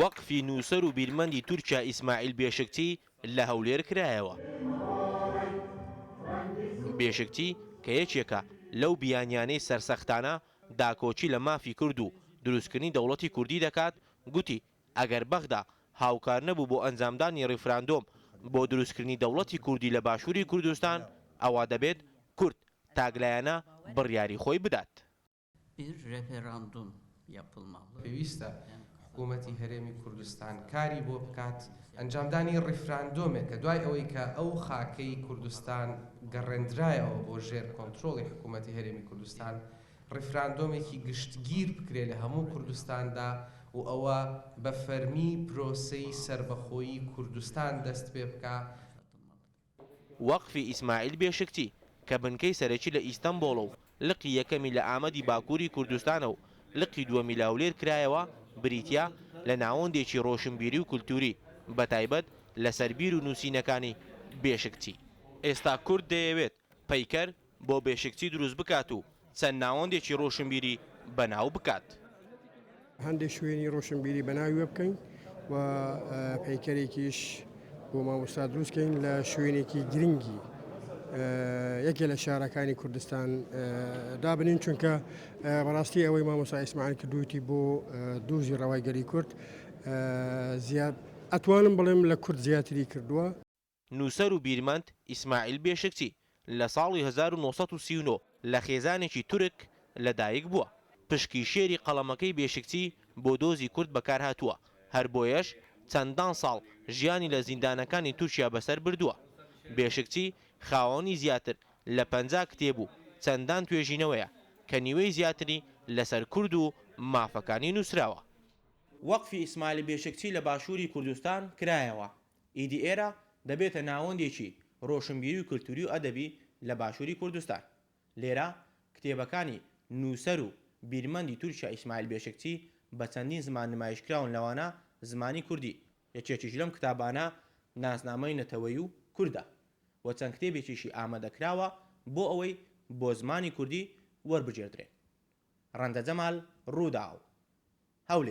وەقفی نووسەر و بیرمەندی تورکیا ئیسماعیل بێشکچی لە هەولێر کرایەوە. بێشکچی کە یەکێکە لەو بیانیانەی سەرسەختانە داکۆکی لە مافی کورد و دروستکردنی دەوڵەتی کوردی دەکات، گوتی، ئەگەر بەغدا هاوکار نەبوو بۆ ئەنجامدانی ڕیفراندۆم بۆ دروستکردنی دەوڵەتی کوردی لە باشووری کوردستان، ئەوا دەبێت کورد تاکلایەنە بڕیاری خۆی بدات. Bir referandum yapılmalı. پێویستە حکوومەتی هەرێمی کوردستان کاری بۆ بکات، ئەنجامدانی ڕیفراندۆمێکە دوای ئەوەی کە ئەو خاکەی کوردستان گەڕێندرایەوە بۆ ژێر کۆنترۆڵی حکوومەتی هەرێمی کوردستان، ڕیفراندۆمێکی گشتگیر بکرێ لە هەموو کوردستاندا و ئەوە بە فەرمی پرۆسەی سەربەخۆیی کوردستان دەست پێ بکا. وەقفی ئیسماعیل بێشکچی، کە بنکەی سەرەکی لە ئیستەنبۆڵە و لقی یەکەمی لە ئامەدی باکووری کوردستانە و لقی دووەمی لە هەولێر کرایەوە، بریتییە لە ناوەندێکی ڕۆشنبیری و کولتووری، بەتایبەت لەسەر بیر و نووسینەکانی بێشکچی. ئێستا کورد دەیەوێت پەیکەر بۆ بێشکچی دروست بکات و چەند ناوەندێکی ڕۆشنبیری بەناو بکات. هەندێک شوێنی ڕۆشنبیری بەناوی وێ بکەین و پەیکەرێکیش بۆ مامۆستا دروست کەین لە شوێنێکی گرنگی یەکێ لە شارەکانی کوردستان دابنین چونکە بەڕاستی ئەوەی مامۆستا ئیسماعیل کردوویتی بۆ دوزی ڕەوای گەلی کورد زیاد ئەتوانم بڵێم لە کورد زیاتری کردووە. نووسەر و بیرمەند ئیسماعیل بێشکچی لە ساڵی 1939 لە خێزانێکی تورک لە دایک بووە. پشکی شێری قەڵەمەکەی بێشکچی بۆ دۆزی کورد بەکارهاتووە، هەر بۆیەش چەندان ساڵ ژیانی لە زیندانەکانی تورکیا بەسەر بردووە. بێشکچی خاوەنی زیاتر لە 50 کتێب و چەندان توێژینەوەیە کە نیوەی زیاتری لەسەر کورد و مافەکانی نووسراوە. وەقفی ئیسماعیل بێشکچی لە باشووری کوردستان کرایەوە. ئیدی ئێرە دەبێتە ناوەندێکی ڕۆشنبیری و کلتوری و ئەدەبی لە باشوری کوردستان. لێرە کتێبەکانی نووسەر و بیرمەندی تورکیا ئیسماعیل بێشکچی بە چەندین زمان نمایشکراون لەوانە زمانی کوردی، یەکێکیش لەم کتابانە ناسنامەی نەتەوەیی و کوردە و چەند کتێبێکیشی ئامادەکراوە بۆ ئەوەی بۆ زمانی کوردی وەربگێردرێن. ڕەنجە جەمال، رووداو.